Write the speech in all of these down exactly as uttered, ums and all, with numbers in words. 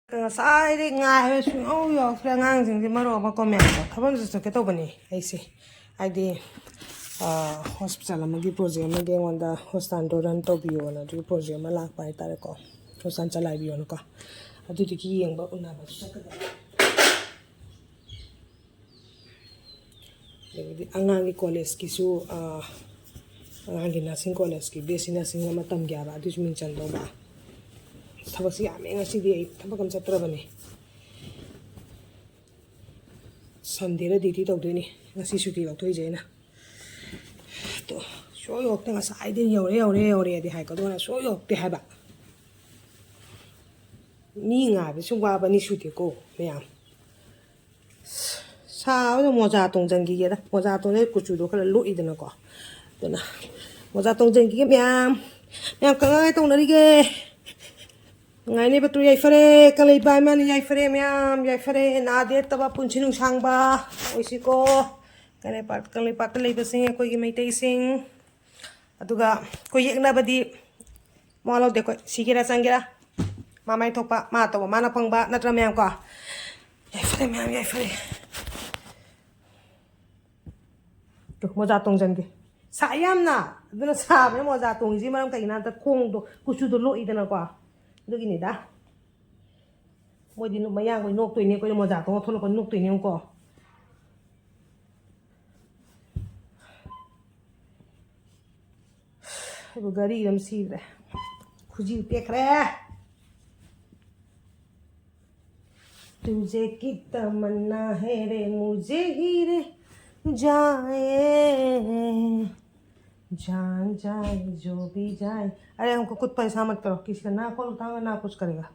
ꯉꯁꯥꯏꯗꯩ ꯉꯥꯏꯕ ꯁꯨꯡꯌꯧ ꯌꯧꯔꯛꯇ꯭ꯔꯦ꯫ ꯑꯉꯥꯡꯁꯤꯡꯁꯦ ꯃꯔꯣꯜ ꯑꯃ ꯀꯣ ꯃꯌꯥꯝꯗꯣ꯫ ꯊꯕꯛ ꯑꯃꯁꯨ ꯆꯠꯀꯦ ꯇꯧꯕꯅꯤ ꯑꯩꯁꯦ꯫ ꯍꯥꯏꯗꯤ, ꯑ, ꯍꯣꯁꯄꯤꯇꯥꯜ ꯑꯃꯒꯤ ꯄ꯭ꯔꯣꯖꯦꯛ ꯑꯃꯒꯤ ꯑꯩꯉꯣꯟꯗ ꯍꯣꯁꯄꯤꯇꯥꯜꯗꯣ ꯔꯟ ꯇꯧꯕꯤꯌꯣꯅ ꯑꯗꯨꯒꯤ ꯄ꯭ꯔꯣꯖꯦꯛ ꯑꯃ ꯂꯥꯛꯄ ꯍꯥꯏꯇꯥꯔꯦꯀꯣ꯫ ꯍꯣꯁꯄꯤꯇꯥꯜ ꯆꯂꯥꯏꯕꯤꯌꯣꯅꯀꯣ꯫ ꯑꯗꯨꯗꯨꯒꯤ ꯌꯦꯡꯕ ꯎꯅꯕꯁꯨ ꯆꯠꯀꯗꯕ꯫ ꯑꯗꯒꯤꯗꯤ ꯑꯉꯥꯡꯒꯤ ꯀꯣꯂꯦꯖꯀꯤꯁꯨ, ꯑ, ꯑꯉꯥꯡꯒꯤ ꯅꯔꯁꯤꯡ ꯀꯣꯂꯦꯖꯀꯤ ꯕꯤ ꯑꯦꯁ ꯁꯤ ꯅꯔꯁꯤꯡ ꯑꯃ ꯇꯝꯒꯦ ꯍꯥꯏꯕ, ꯑꯗꯨꯁꯨ ꯃꯤꯡ ꯆꯟꯗꯧꯕ꯫ ꯊꯕꯛꯁꯤ ꯌꯥꯝꯃꯦ ꯉꯁꯤꯗꯤ, ꯑꯩ ꯊꯕꯛ ꯑꯃ ꯆꯠꯇ꯭ꯔꯕꯅꯦ꯫ ꯁꯟꯗꯦꯗ ꯗ꯭ꯌꯨꯇꯤ ꯇꯧꯗꯣꯏꯅꯤ꯫ ꯉꯁꯤ ꯁꯨꯇꯤ ꯂꯧꯊꯣꯛꯏꯁꯦ ꯑꯩꯅ꯫ ꯑꯗꯣ ꯁꯨꯡꯌꯧ ꯌꯧꯔꯛꯇꯦ꯫ ꯉꯁꯥꯏꯗꯩ ꯌꯧꯔꯦ, ꯌꯧꯔꯦ, ꯌꯧꯔꯦꯗꯤ ꯍꯥꯏꯀꯣ, ꯑꯗꯨꯒ ꯁꯨꯡꯌꯧ ꯌꯧꯔꯛꯇꯦ ꯍꯥꯏꯕ꯫ ꯃꯤ ꯉꯥꯏꯕꯁꯨ ꯋꯥꯕꯅꯤ ꯁꯨꯇꯤꯀꯣ ꯃꯌꯥꯝ꯫ ꯁꯥꯕꯗ ꯃꯣꯖꯥ ꯇꯣꯡꯖꯟꯈꯤꯒꯦꯗ꯫ ꯃꯣꯖꯥ ꯇꯣꯡꯖꯟ ꯀꯨꯆꯨꯗꯣ ꯈꯔ ꯂꯣꯛꯏꯗꯅꯀꯣ꯫ ꯑꯗꯨꯅ ꯃꯣꯖꯥ ꯇꯣꯡꯖꯟꯈꯤꯒꯦ ꯃꯌꯥꯝ꯫ ꯃꯌꯥꯝ ꯀꯃꯥꯏ ꯇꯧꯅꯔꯤꯒꯦ? ꯅꯨꯡꯉꯥꯏꯅꯦꯕ ꯇꯨ ꯌꯥꯏꯐꯔꯦ꯫ ꯀꯪꯂꯩꯄꯥꯛ ꯏꯃꯥꯅ ꯌꯥꯏꯐꯔꯦ ꯃꯌꯥꯝ꯫ ꯌꯥꯏꯐꯔꯦ꯫ ꯅꯥꯗ ꯌꯦꯛꯇꯕ ꯄꯨꯟꯁꯤ ꯅꯨꯡꯁꯥꯡꯕ ꯑꯣꯏꯁꯤꯀꯣ꯫ ꯀꯪꯂꯩꯄꯥꯛ, ꯀꯪꯂꯩꯄꯥꯛꯇ ꯂꯩꯕꯁꯤꯡ ꯑꯩꯈꯣꯏꯒꯤ ꯃꯩꯇꯩꯁꯤꯡ꯫ ꯑꯗꯨꯒ ꯑꯩꯈꯣꯏ ꯌꯦꯛꯅꯕꯗꯤ ꯃꯋꯥ ꯂꯧꯗꯦ ꯑꯩꯈꯣꯏ꯫ ꯁꯤꯒꯦꯔꯥ ꯆꯪꯒꯦꯔꯥ ꯃꯥ ꯃꯥꯏ ꯊꯣꯛꯄ, ꯃꯥ ꯇꯧꯕ ꯃꯥꯅ ꯐꯪꯕ ꯅꯠꯇ꯭ꯔꯥ ꯃꯌꯥꯝ ꯀꯣ? ꯌꯥꯏꯐꯔꯦ ꯃꯌꯥꯝ, ꯌꯥꯏꯐꯔꯦ꯫ ꯇꯨ, ꯃꯣꯖꯥ ꯇꯣꯡꯖꯟꯒꯦ꯫ ꯁꯥꯏ ꯌꯥꯝꯅ꯫ ꯑꯗꯨꯅ ꯁꯥꯕꯅ ꯃꯣꯖꯥ ꯇꯣꯡꯉꯤꯁꯤ ꯃꯔꯝ ꯀꯩꯒꯤꯅꯣ ꯍꯥꯏꯕꯗ ꯈꯣꯡꯗꯣ, ꯀꯨꯆꯨꯗꯣ ꯂꯣꯛꯏꯗꯅꯀꯣ꯫ ꯑꯗꯨꯒꯤꯅꯤꯗ꯫ ꯃꯣꯏꯗꯤ ꯅꯨ-, ꯃꯌꯥꯡꯈꯣꯏ ꯅꯣꯛꯇꯣꯏꯅꯦ, ꯑꯩꯈꯣꯏꯅ ꯃꯣꯖꯥ ꯇꯣꯡꯉ ꯊꯣꯛꯂꯛꯄ ꯅꯣꯛꯇꯣꯏꯅꯦ ꯌꯦꯡꯉꯨꯀꯣ꯫ ꯑꯩꯕꯨ ꯘꯔꯤ ꯑꯃ ꯁꯤꯗ꯭ꯔꯦ꯫ ꯈꯨꯖꯤ ꯇꯦꯛꯈ꯭ꯔꯦ꯫ तुझे की तमन्ना है रे, मुझे ही रे जाए, जान जाए जो भी जाए। अरे, हमको कुछ परेशान मत करो, किसी का ना खोलो उठाऊंगा, ना कुछ करेगा।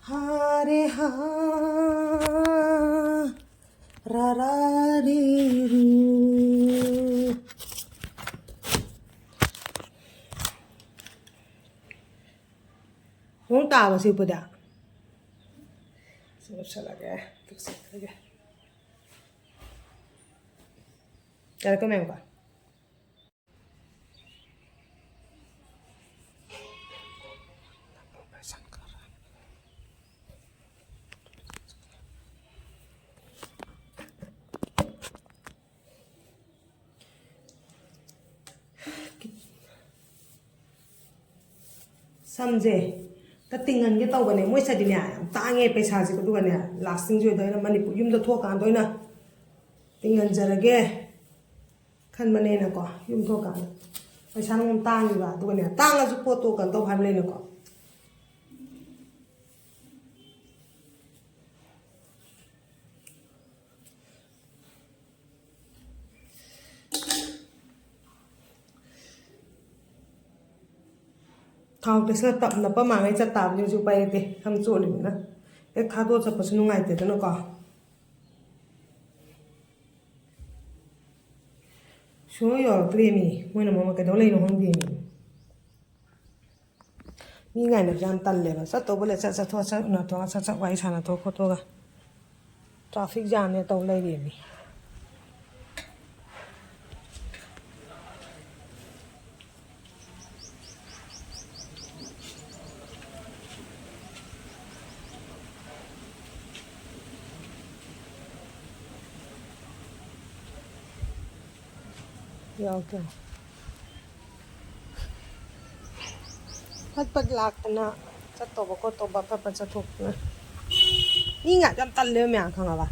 हाँ रे हाँ, रा रा रे रू। ꯅꯣꯡ ꯇꯥꯕꯁꯤ ꯎꯕꯗ꯫ ꯁꯤ ꯂꯧꯁꯜꯂꯒꯦ, ꯇꯨꯁꯜꯂꯒꯦ꯫ ꯌꯥꯔꯦꯀꯣ ꯃꯌꯥꯝꯀꯣ? ꯁꯝꯁꯦ ꯈꯔ ꯇꯤꯡꯍꯟꯒꯦ ꯇꯧꯕꯅꯦ꯫ ꯃꯣꯏ ꯁꯤꯗꯤꯅꯦ ꯌꯥꯝ ꯇꯥꯡꯉꯦ ꯄꯩꯁꯥꯁꯦ, ꯑꯗꯨꯒꯅꯦ ꯂꯥꯁꯇꯤꯡꯁꯦ ꯑꯣꯏꯗꯣꯏꯅ ꯃꯅꯤꯄꯨꯔ ꯌꯨꯝꯗ ꯊꯣꯛꯑꯀꯥꯟꯗ ꯑꯣꯏꯅ ꯇꯤꯡꯍꯟꯖꯔꯒꯦ ꯈꯟꯕꯅꯦꯅꯀꯣ꯫ ꯌꯨꯝ ꯊꯣꯛꯑꯀꯥꯟꯗ ꯄꯩꯁꯥꯅ ꯃꯔꯣꯝ ꯇꯥꯡꯉꯤꯕ, ꯑꯗꯨꯒꯅꯦ ꯇꯥꯡꯉꯁꯨ ꯄꯣꯠꯇꯣ ꯀꯩꯅꯣ ꯇꯧ ꯍꯥꯏꯕ ꯂꯩꯅꯀꯣ꯫ ꯊꯥꯎ ꯇꯩꯁꯜꯂ ꯇꯞ ꯅꯞꯄ ꯃꯥꯡꯉꯩ ꯆꯠ ꯇꯥꯕꯅꯤ ꯍꯧꯖꯤꯛ, ꯎꯄꯥꯏ ꯂꯩꯇꯦ꯫ ꯁꯝ ꯆꯣꯠꯂꯤꯕꯅꯤꯅ ꯍꯦꯛ ꯊꯥꯗꯣꯛꯑ ꯆꯠꯄꯁꯨ ꯅꯨꯡꯉꯥꯏꯇꯦꯗꯅꯀꯣ꯫ ꯁꯨꯡꯌꯧ ꯌꯧꯔꯛꯇ꯭ꯔꯦꯃꯤ꯫ ꯃꯣꯏꯅ ꯃꯔꯣꯟ ꯑꯃ ꯀꯩꯗꯧ ꯂꯩꯅꯣ ꯈꯪꯗꯦꯃꯤ꯫ ꯃꯤ ꯉꯥꯏꯅꯕꯁꯦ ꯌꯥꯝ ꯇꯜꯂꯦꯕ꯫ ꯆꯠꯇꯧꯕ ꯂꯩ ꯆꯠ ꯆꯠꯊꯣꯛꯑ ꯆꯠ ꯎꯅꯊꯣꯛꯑ ꯆꯠ ꯆꯠ ꯋꯥꯔꯤ ꯁꯥꯟꯅꯊꯣꯛ ꯈꯣꯠꯇꯣꯛꯑꯒ꯫ ꯇ꯭ꯔꯥꯐꯤꯛ ꯖꯥꯝꯅꯦ ꯇꯧ ꯂꯩꯔꯦꯃꯤ꯫ ꯌꯥꯎꯗꯦ꯫ ꯐꯠ ꯐꯠ ꯂꯥꯛꯇꯅ ꯆꯠꯇꯧꯕ ꯈꯣꯠꯇꯧꯕ ꯐꯠ ꯐꯠ ꯆꯠꯊꯣꯛꯇꯅ꯫ ꯃꯤ ꯉꯥꯏꯕ ꯌꯥꯝ ꯇꯜꯂꯦꯕ ꯃꯌꯥꯝ, ꯈꯪꯉꯕ?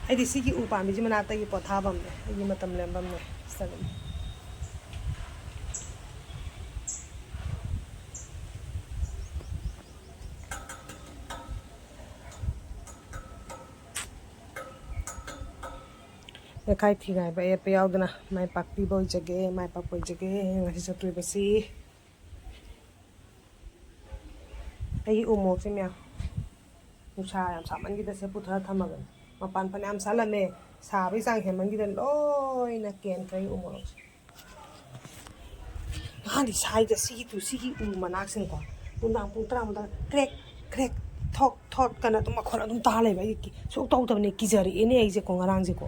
ꯑꯩꯗꯤ ꯁꯤꯒꯤ ꯎ ꯄꯥꯝꯕꯤꯁꯤ ꯃꯅꯥꯛꯇꯒꯤ ꯄꯣꯊꯥꯐꯝꯅꯦ, ꯑꯩꯒꯤ ꯃꯇꯝ ꯂꯦꯟꯐꯝꯅꯦ꯫ ꯁꯤꯗ ꯑꯗꯨꯝ ꯌꯥꯈꯥꯏ ꯊꯤꯒꯥꯏꯕ ꯑꯌꯦꯠꯄ ꯌꯥꯎꯗꯅ ꯃꯥꯏ ꯄꯥꯛꯄꯤꯕ ꯑꯣꯏꯖꯒꯦ, ꯃꯥꯏ ꯄꯥꯛꯄ ꯑꯣꯏꯖꯒꯦ꯫ ꯉꯁꯤ ꯆꯠꯇꯣꯔꯤꯕꯁꯤ ꯑꯩꯒꯤ ꯎ ꯃꯣꯔꯣꯛꯁꯦ ꯃꯌꯥꯝ ꯅꯨꯡꯁꯥ ꯌꯥꯝ ꯁꯥꯃꯟꯈꯤꯗ ꯁꯦ ꯄꯨꯊꯔ ꯊꯝꯃꯕꯅꯦ꯫ ꯃꯄꯥꯟ ꯐꯅꯌꯥꯝ ꯁꯥꯠꯂꯝꯃꯦ, ꯁꯥꯕꯒꯤ ꯆꯥꯡ ꯍꯦꯟꯃꯟꯈꯤꯗꯅ ꯂꯣꯏꯅ ꯀꯦꯟꯈ꯭ꯔꯦ ꯑꯩ ꯎ ꯃꯣꯔꯣꯛꯁꯦ꯫ ꯅꯍꯥꯟꯗꯤ ꯁꯥꯏꯗ ꯁꯤꯒꯤ ꯇꯨ ꯁꯤꯒꯤ ꯎ ꯃꯅꯥꯛꯁꯤꯅꯀꯣ ꯅꯨꯡꯗꯥꯡ ꯄꯨꯡ ꯇꯔꯥꯃꯨꯛꯇ ꯀ꯭ꯔꯦꯛ ꯀ꯭ꯔꯦꯛ ꯊꯣꯛ ꯊꯣꯠ ꯀꯅ ꯑꯗꯨꯝ ꯃꯈꯣꯟ ꯑꯗꯨꯝ ꯇꯥ ꯂꯩꯕ꯫ ꯑꯩꯗꯤ ꯀꯤ-, ꯁꯨꯛ ꯇꯧꯗꯕꯅꯦ, ꯀꯤꯖꯔꯛꯑꯦꯅꯦ ꯑꯩꯁꯦꯀꯣ ꯉꯔꯥꯡꯁꯦꯀꯣ꯫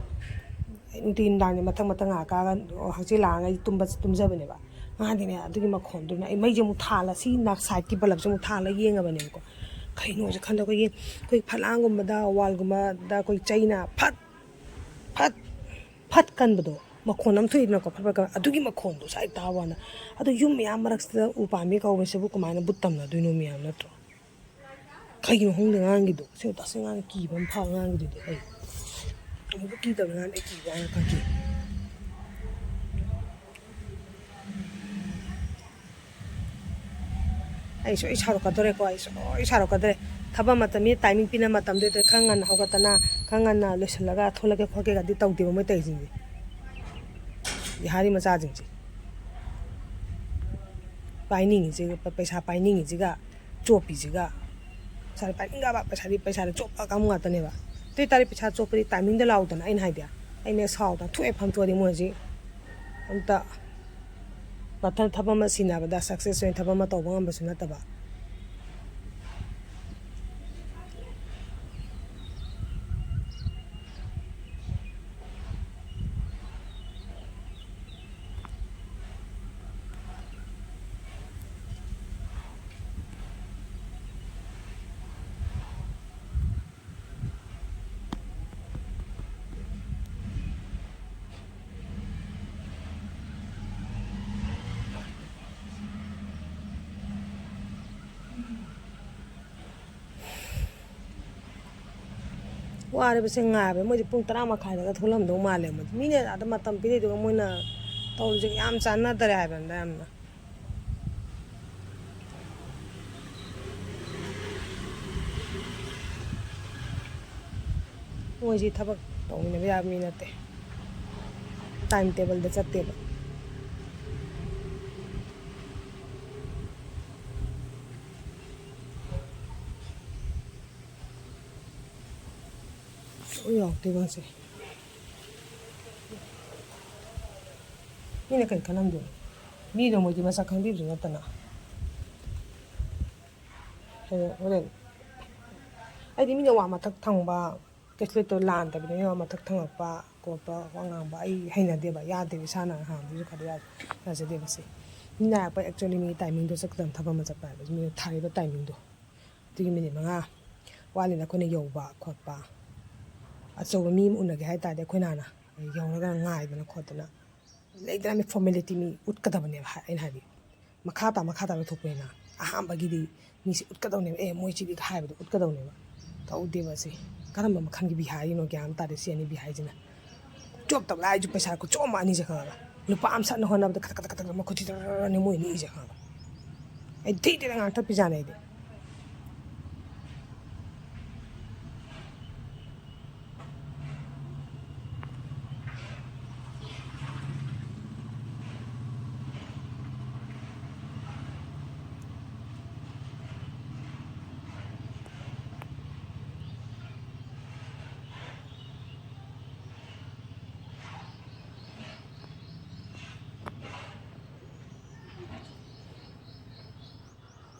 ꯅꯨꯡꯇꯤ ꯅꯨꯡꯗꯥꯡꯅꯦ ꯃꯊꯪ ꯃꯊꯪ ꯉꯥꯏꯍꯥꯛ ꯀꯥꯒ ꯍꯛꯆꯤꯠ ꯂꯥꯡꯉꯒ ꯑꯩ ꯇꯨꯝꯕ ꯇꯨꯝꯖꯕꯅꯦꯕ꯫ ꯉꯔꯥꯡꯗꯤꯅꯦ ꯑꯗꯨꯒꯤ ꯃꯈꯣꯟꯗꯨꯅ ꯑꯩ ꯃꯩꯁꯦ ꯑꯃꯨꯛ ꯊꯥꯜꯂ ꯁꯤ ꯅꯥꯛ ꯁꯥꯏꯠꯀꯤ ꯕꯂꯞꯁꯦ ꯑꯃꯨꯛ ꯊꯥꯜꯂ ꯌꯦꯡꯉꯕꯅꯦꯕꯀꯣ꯫ ꯀꯩꯅꯣꯁꯦ ꯈꯟꯗ ꯑꯩꯈꯣꯏꯒꯤ ꯑꯩꯈꯣꯏ ꯐꯂꯥꯡꯒꯨꯝꯕꯗ ꯋꯥꯜꯒꯨꯝꯕꯗ ꯑꯩꯈꯣꯏ ꯆꯩꯅ ꯐꯠ ꯐꯠ ꯐꯠ ꯀꯟꯕꯗꯣ꯫ ꯃꯈꯣꯟ ꯑꯃ ꯊꯣꯛꯏꯗꯅꯀꯣ, ꯐꯠ ꯐꯠ ꯀ-, ꯑꯗꯨꯒꯤ ꯃꯈꯣꯟꯗꯣ ꯁ꯭ꯋꯥꯏ ꯇꯥꯕ ꯋꯥꯅ꯫ ꯑꯗꯨ ꯌꯨꯝ ꯃꯌꯥꯝ ꯃꯔꯛꯁꯤꯗ ꯎ ꯄꯥꯝꯕꯤ ꯀꯧꯕꯁꯤꯕꯨ ꯀꯃꯥꯏꯅ ꯕꯨꯠ ꯇꯝꯅꯗꯣꯏꯅꯣ ꯃꯌꯥꯝ, ꯅꯠꯇ꯭ꯔꯣ? ꯀꯩꯒꯤꯅꯣ ꯈꯪꯗꯦ ꯑꯉꯥꯡꯒꯤꯗꯣ꯫ ꯁꯤ ꯇꯁꯦꯡꯅ ꯀꯤꯕ ꯑꯃ ꯐꯥꯎ ꯑꯉꯥꯡꯒꯤꯗꯨꯗꯤ ꯑꯩ꯫ ꯑꯃꯨꯛꯀ ꯀꯤꯗꯕ ꯑꯉꯥꯡꯗꯤ ꯑꯩ ꯀꯤꯕ ꯌꯥꯝ ꯈꯪꯗꯦ꯫ ꯑꯩ ꯁꯣꯏ ꯁꯥꯎꯔꯛꯀꯗꯧꯔꯦꯀꯣ, ꯑꯩ ꯁꯣꯏ ꯁꯥꯎꯔꯛꯀꯗꯧꯔꯦ꯫ ꯊꯕꯛ ꯃꯇꯝ, ꯃꯤ ꯇꯥꯏꯃꯤꯡ ꯄꯤꯅꯕ ꯃꯇꯝꯗꯨꯗ ꯈꯔ ꯉꯟꯅ ꯍꯧꯒꯠꯇꯅ, ꯈꯔ ꯉꯟꯅ ꯂꯣꯏꯁꯤꯜꯂꯒ ꯊꯣꯛꯂꯛꯀꯦ ꯈꯣꯠꯀꯦꯒꯗꯤ ꯇꯧꯗꯦꯕ ꯃꯣꯏ ꯇꯧꯔꯤꯁꯤꯡꯁꯦ꯫ ꯕꯤꯍꯥꯔꯤ ꯃꯆꯥꯁꯤꯡꯁꯦ꯫ ꯄꯥꯏꯅꯤꯡꯉꯤꯁꯤꯒ, ꯄ-, ꯄꯩꯁꯥ ꯄꯥꯏꯅꯤꯡꯉꯤꯁꯤꯒ, ꯆꯣꯞꯄꯤꯁꯤꯒ꯫ ꯄꯩꯁꯥꯗꯤ ꯄꯥꯏꯅꯤꯡꯗꯕ, ꯄꯩꯁꯥꯗꯤ, ꯄꯩꯁꯥꯗꯤ ꯆꯣꯞꯄ ꯀꯥꯡꯕꯨ ꯉꯥꯛꯇꯅꯦꯕ꯫ ꯑꯗꯨ ꯑꯣꯏ ꯇꯥꯔꯗꯤ ꯄꯩꯁꯥ ꯆꯣꯞꯄꯗꯤ ꯇꯥꯏꯃꯤꯡꯗ ꯂꯥꯛꯎꯗꯅ, ꯑꯩꯅ ꯍꯥꯏꯗꯤ꯫ ꯑꯩꯅ ꯁꯥꯎꯗꯅ ꯊꯣꯛꯑꯦ ꯐꯝꯊꯣꯛꯑꯗꯤ ꯃꯣꯏ ꯍꯧꯖꯤꯛ ꯑꯝꯇ ꯃꯊꯪ ꯊꯕꯛ ꯑꯃ ꯁꯤꯟꯅꯕꯗ success ꯑꯣꯏꯅ ꯊꯕꯛ ꯑꯃ ꯇꯧꯕ ꯉꯝꯕꯁꯨ ꯅꯠꯇꯕ꯫ ꯋꯥꯔꯕꯁꯦ ꯉꯥꯏꯕ꯫ ꯃꯣꯏꯗꯤ ꯄꯨꯡ ꯇꯔꯥ ꯃꯈꯥꯏꯗꯒ ꯊꯣꯛꯂꯝꯗꯧ ꯃꯥꯜꯂꯦ꯫ ꯃꯣꯏꯗꯤ ꯃꯤꯅ ꯑꯗ ꯃꯇꯝ ꯄꯤꯔꯛꯏꯗꯨꯒ ꯃꯣꯏꯅ ꯇꯧꯔꯤꯁꯦ ꯌꯥꯝ ꯆꯥꯟꯅꯗꯔꯦ ꯍꯥꯏꯕꯅꯤꯗ ꯌꯥꯝꯅ꯫ ꯃꯣꯏꯁꯤ ꯊꯕꯛ ꯇꯧꯃꯤꯟꯅꯕ ꯌꯥꯕ ꯃꯤ ꯅꯠꯇꯦ꯫ Time tableꯗ ꯆꯠꯇꯦꯕ꯫ ꯁꯣꯏ ꯌꯥꯎꯔꯛꯇꯦ ꯃꯥꯁꯦ꯫ ꯃꯤꯅ ꯀꯔꯤ ꯈꯜꯂꯝꯗꯣꯏꯅꯣ? ꯃꯤꯗꯣ ꯃꯣꯏꯗꯤ ꯃꯁꯛ ꯈꯪꯕꯤꯕꯁꯨ ꯅꯠꯇꯅ꯫ ꯍꯌꯦꯡ ꯍꯣꯔꯦꯟ ꯑꯩꯗꯤ ꯃꯤꯅ ꯋꯥ ꯃꯊꯛ ꯊꯪꯕ, ꯀꯩꯁꯨ ꯂꯩꯇꯕ ꯂꯥꯟꯗꯕꯅꯤꯅ ꯋꯥ ꯃꯊꯛ ꯊꯪꯉꯛꯄ ꯈꯣꯠꯄ, ꯋꯥ ꯉꯥꯡꯕ ꯑꯩ ꯍꯩꯅꯗꯦꯕ, ꯌꯥꯗꯦꯕ, ꯏꯁꯥꯅ ꯍꯥꯟꯅꯗꯩꯁꯨ ꯈꯔ ꯌꯥ-, ꯌꯥꯖꯗꯦꯕ ꯁꯤ꯫ ꯃꯤ ꯅꯥꯔꯛꯄ actually ꯃꯤ timingꯗꯣ ꯆꯠꯀꯗꯕ ꯊꯕꯛ ꯑꯃ ꯆꯠꯄ ꯍꯥꯏꯕꯁꯤ ꯃꯤꯅ ꯊꯥꯔꯤꯕ timingꯗꯣ꯫ ꯑꯗꯨꯒꯤ minute ꯃꯉꯥ ꯋꯥꯠꯂꯤꯅ ꯑꯩꯈꯣꯏꯅ ꯌꯧꯕ ꯈꯣꯠꯄ꯫ ꯑꯆꯧꯕ ꯃꯤ ꯑꯃ ꯎꯅꯒꯦ ꯍꯥꯏ ꯇꯥꯔꯗꯤ ꯑꯩꯈꯣꯏꯅ ꯍꯥꯟꯅ ꯌꯧꯔꯒ ꯉꯥꯏꯗꯅ ꯈꯣꯠꯇꯅ ꯂꯩꯗꯅ, ꯃꯤ ꯐꯣꯔꯃꯦꯂꯤꯇꯤ ꯃꯤ ꯎꯠꯀꯗꯕꯅꯦꯕ꯫ ꯍꯥꯏ-, ꯑꯩꯅ ꯍꯥꯏꯗꯤ, ꯃꯈꯥ ꯇꯥ ꯃꯈꯥ ꯇꯥꯕ ꯊꯣꯛꯄꯅꯤꯅ ꯑꯍꯥꯟꯕꯒꯤꯗꯤ ꯃꯤꯁꯦ ꯎꯠꯀꯗꯧꯅꯦꯕ꯫ "ꯑꯦ, ꯃꯣꯏ ꯁꯤꯗꯤ" ꯍꯥꯏꯕꯗꯣ ꯎꯠꯀꯗꯧꯅꯦꯕ꯫ ꯇꯧꯗꯦꯕ ꯑꯁꯤ꯫ ꯀꯔꯝꯕ ꯃꯈꯜꯒꯤ ꯕꯤꯍꯥꯔꯤꯅꯣ ꯒ꯭ꯌꯥꯟ ꯑꯃ ꯇꯥꯗꯦ ꯁꯤ ꯑꯅꯤ ꯕꯤꯍꯥꯔꯤꯁꯤꯅ꯫ ꯆꯣꯞꯇꯕ ꯂꯥꯏꯁꯨ ꯄꯩꯁꯥ ꯈꯨꯆꯣꯞ ꯑꯃ ꯑꯅꯤꯁꯦ ꯈꯪꯉꯕ? ꯂꯨꯄꯥ ꯑꯃ ꯁꯠꯅ ꯍꯣꯠꯅꯕꯗ ꯈꯇꯛ ꯈꯇꯛ ꯈꯇꯛ ꯃꯈꯨꯠꯁꯤ ꯇꯔꯔꯔꯅꯤ ꯃꯣꯏ ꯅꯤꯛꯏꯁꯦ ꯈꯪꯉꯕ? ꯑꯩ ꯊꯤ ꯊꯤꯅ ꯉꯥꯡꯊꯠꯄꯤꯖꯥꯠꯅꯤ ꯑꯩꯗꯤ꯫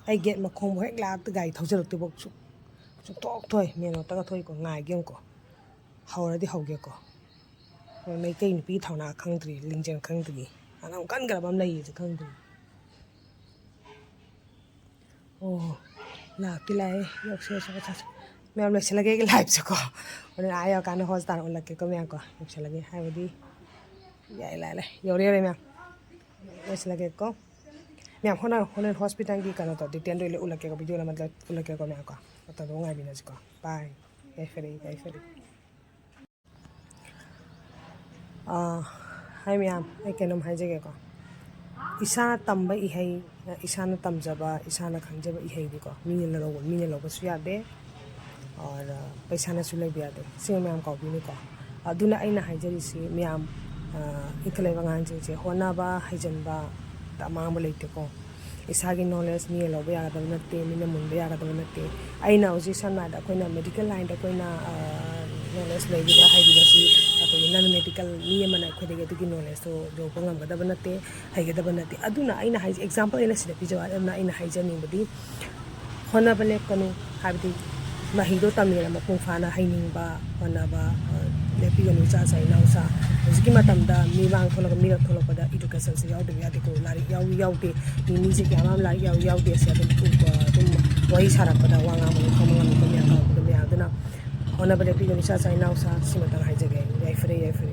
ꯑꯩ ꯒꯦꯠ ꯃꯈꯣꯡꯕꯨ ꯍꯦꯛ ꯂꯥꯛꯇ ꯒꯥꯔꯤ ꯊꯧꯖꯤꯜꯂꯛꯇ꯭ꯔꯤꯐꯥꯎ ꯁꯨꯛ-, ꯁꯨꯛꯊꯣꯛ ꯊꯣꯛꯑꯣꯏ꯫ ꯃꯦꯟ ꯔꯣꯗꯇꯒ ꯊꯣꯛꯏꯀꯣ, ꯉꯥꯏꯒꯦ ꯌꯦꯡꯉꯨꯀꯣ꯫ ꯍꯧꯔꯗꯤ ꯍꯧꯒꯦꯀꯣ꯫ ꯃꯣꯏ ꯃꯩꯇꯩ ꯅꯨꯄꯤ ꯊꯧꯅꯥ ꯈꯪꯗ꯭ꯔꯤ, ꯂꯤꯡꯖꯦꯜ ꯈꯪꯗ꯭ꯔꯤ꯫ ꯑꯅꯧ ꯀꯟꯈ꯭ꯔꯕ ꯑꯃ ꯂꯩꯌꯦꯁꯦ ꯈꯪꯗ꯭ꯔꯤ꯫ ꯑꯣ, ꯂꯥꯛꯇꯤ ꯂꯥꯛꯑꯦ꯫ ꯌꯧꯁꯦ, ꯌꯧꯁꯦ, ꯌꯧꯁꯦ, ꯌꯧꯁꯦ꯫ ꯃꯌꯥꯝ ꯂꯣꯏꯁꯤꯜꯂꯒꯦ ꯑꯩꯒꯤ ꯂꯥꯏꯐꯁꯦꯀꯣ꯫ ꯍꯣꯔꯦꯟ ꯑꯥ ꯌꯧꯔꯀꯥꯟꯗ ꯍꯣꯁ ꯇꯥꯅ ꯎꯠꯂꯛꯀꯦꯀꯣ ꯃꯌꯥꯝꯀꯣ꯫ ꯌꯧꯁꯤꯜꯂꯒꯦ ꯍꯥꯏꯕꯗꯤ ꯌꯥꯏ, ꯂꯥꯛꯑꯦ, ꯂꯥꯛꯑꯦ꯫ ꯌꯧꯔꯦ, ꯌꯧꯔꯦ ꯃꯌꯥꯝ꯫ ꯂꯣꯏꯁꯤꯜꯂꯒꯦꯀꯣ꯫ ꯃꯌꯥꯝ ꯍꯣꯔꯦꯟ, ꯍꯣꯔꯦꯟ ꯍꯣꯁꯄꯤꯇꯥꯜꯒꯤ ꯀꯩꯅꯣꯗꯣ, ꯗꯤꯇꯦꯜꯗꯣ ꯑꯩ ꯂꯣꯏ ꯎꯠꯂꯛꯀꯦꯀꯣ, ꯚꯤꯗꯤꯑꯣ ꯑꯃ ꯎꯠꯂꯛꯀꯦꯀꯣ ꯃꯌꯥꯝꯀꯣ꯫ ꯃꯇꯝꯗꯣ ꯉꯥꯏꯕꯤꯅꯁꯤꯀꯣ꯫ ꯕꯥꯏ꯫ ꯌꯥꯏꯐꯔꯦ, ꯌꯥꯏꯐꯔꯦ꯫ ꯑꯥ, ꯍꯥꯏ ꯃꯌꯥꯝ, ꯑꯩ ꯀꯩꯅꯣꯝ ꯍꯥꯏꯖꯒꯦꯀꯣ꯫ ꯏꯁꯥꯅ ꯇꯝꯕ ꯏꯍꯩ, ꯏꯁꯥꯅ ꯇꯝꯖꯕ, ꯏꯁꯥꯅ ꯈꯪꯖꯕ ꯏꯍꯩꯗꯤꯀꯣ, ꯃꯤꯅ ꯂꯧꯕ, ꯃꯤꯅ ꯂꯧꯕꯁꯨ ꯌꯥꯗꯦ, ꯑꯣꯔ ꯄꯩꯁꯥꯅꯁꯨ ꯂꯩꯕ ꯌꯥꯗꯦ꯫ ꯁꯤꯃ ꯃꯌꯥꯝ ꯀꯥꯎꯕꯤꯅꯨꯀꯣ꯫ ꯑꯗꯨꯅ ꯑꯩꯅ ꯍꯥꯏꯖꯔꯤꯁꯤ ꯃꯌꯥꯝ, ꯑꯥ, ꯏꯟꯈꯠꯂꯛꯏꯕ ꯑꯉꯥꯡꯁꯤꯡꯁꯦ ꯍꯣꯠꯅꯕ, ꯍꯩꯖꯤꯟꯕ, ꯑꯃꯥꯡꯕ ꯂꯩꯇꯦꯀꯣ꯫ ꯏꯁꯥꯒꯤ ꯅꯣꯂꯦꯖ ꯃꯤꯅ ꯂꯧꯕ ꯌꯥꯒꯗꯕ ꯅꯠꯇꯦ, ꯃꯤꯅ ꯃꯨꯟꯕ ꯌꯥꯒꯗꯕ ꯅꯠꯇꯦ꯫ ꯑꯩꯅ ꯍꯧꯖꯤꯛ ꯁꯝꯅ ꯍꯥꯏꯔꯕꯗ ꯑꯩꯈꯣꯏꯅ ꯃꯦꯗꯤꯀꯦꯜ ꯂꯥꯏꯟꯗ ꯑꯩꯈꯣꯏꯅ, ꯑ, ꯅꯣꯂꯦꯖ ꯂꯩꯔꯤꯕ ꯍꯥꯏꯔꯤꯕꯁꯤ ꯑꯩꯈꯣꯏꯒꯤ ꯅꯟ ꯃꯦꯗꯤꯀꯦꯜ ꯃꯤ ꯑꯃꯅ ꯑꯩꯈꯣꯏꯗꯒꯤ ꯑꯗꯨꯒꯤ ꯅꯣꯂꯦꯖꯇꯣ ꯌꯧꯕ ꯉꯝꯒꯗꯕ ꯅꯠꯇꯦ, ꯍꯩꯒꯗꯕ ꯅꯠꯇꯦ꯫ ꯑꯗꯨꯅ ꯑꯩꯅ ꯍꯥꯏꯁꯦ, ꯑꯦꯛꯖꯥꯝꯄꯜ ꯑꯩꯅ ꯁꯤꯗ ꯄꯤꯖꯕ, ꯑꯗꯨꯅ ꯑꯩꯅ ꯍꯥꯏꯖꯅꯤꯡꯕꯗꯤ ꯍꯣꯠꯅꯕ ꯂꯦꯞꯀꯅꯨ, ꯍꯥꯏꯕꯗꯤ ꯃꯍꯩꯗꯣ ꯇꯝꯃꯦꯅ ꯃꯄꯨꯡ ꯐꯥꯅ ꯍꯩꯅꯤꯡꯕ, ꯍꯣꯠꯅꯕ, ꯑ, ꯂꯦꯞꯄꯤꯒꯅꯨ ꯏꯆꯥꯁꯥ ꯏꯅꯥꯎꯁꯥ꯫ ꯍꯧꯖꯤꯛꯀꯤ ꯃꯇꯝꯗ ꯃꯤꯃꯥꯡ ꯊꯣꯛꯂꯒ, ꯃꯤꯔꯛ ꯊꯣꯛꯂꯛꯄꯗ ꯏꯗꯨꯀꯦꯁꯟꯁꯦ ꯌꯥꯎꯗꯕ ꯌꯥꯗꯦꯀꯣ꯫ ꯂꯥꯏꯔꯤꯛ ꯌꯥꯎꯏ ꯌꯥꯎꯗꯦ, ꯃꯤ, ꯃꯤꯁꯦ ꯀꯌꯥ ꯑꯃ ꯂꯥꯏꯔꯤꯛ ꯌꯥꯎꯏ ꯌꯥꯎꯗꯦ ꯑꯁꯦ ꯑꯗꯨꯝ ꯎꯕ, ꯑꯗꯨꯝ ꯋꯥꯔꯤ ꯁꯥꯔꯛꯄꯗ ꯋꯥ ꯉꯥꯡꯕꯗ ꯈꯪꯕ ꯉꯝꯃꯤ ꯃꯌꯥꯝ ꯇꯧꯔꯛꯄꯗ ꯃꯌꯥꯝ꯫ ꯑꯗꯨꯅ ꯍꯣꯠꯅꯕ ꯂꯦꯞꯄꯤꯒꯅꯨ ꯏꯆꯥꯁꯥ ꯏꯅꯥꯎꯁꯥ꯫ ꯁꯤꯃꯇꯪ ꯍꯥꯏꯖꯒꯦ꯫ ꯌꯥꯏꯐꯔꯦ, ꯌꯥꯏꯐꯔꯦ꯫